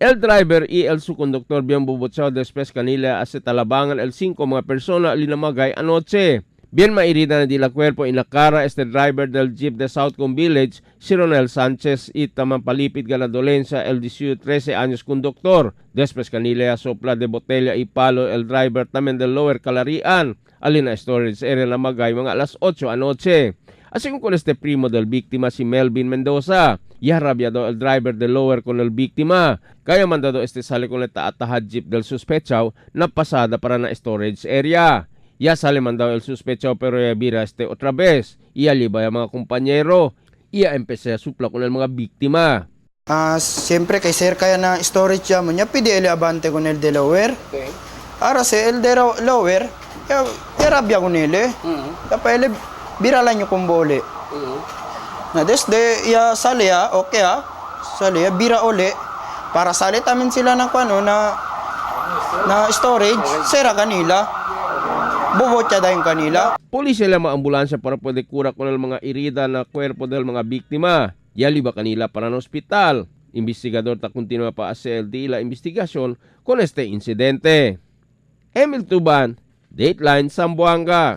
El driver y el su conductor bien bubutsao después kanila ase talabangan el 5 mga persona linamagay anoche. Bien mairida na dila cuerpo en la cara este driver del jeep de Southcom Village, si Ronel Sánchez, y tamang palipid ga na dolencia el 18 13 años conductor. Después kanila sopla de botella y palo el driver también del Lower Calarian. Alina storage area na magay mga alas 8 anoche. Así con este primo del víctima si Melvin Mendoza. Ya rabiado el driver del lower con el víctima. Kaya mandado este sale con el taatahad jeep del suspechao na pasada para na storage area. Ya sale mandado el suspechao pero ya vira este otra vez. Iya liba ya mga compañero. Iya empecé a supla con el mga víctima. Siyempre kay sir kaya na storage ya mo niya pidi ele abante con el de lower. Okay. Ara se el de lower ya, ya rabia con ele. Tapa ele biralan nyo kung bole. Na desde ya sale ya, okay ya. Sale ya bira uli para sale tamin sila ng kuano na na storage sera kanila. Bobotya dayon kanila. Pulisya lang mga ambulansya para pwede kura con el mga irida na cuerpo del mga biktima. Yali ba kanila para na ospital. Investigador ta continua pa a CLD la investigasyon con este incidente. Emil Tuban, Dateline Zamboanga.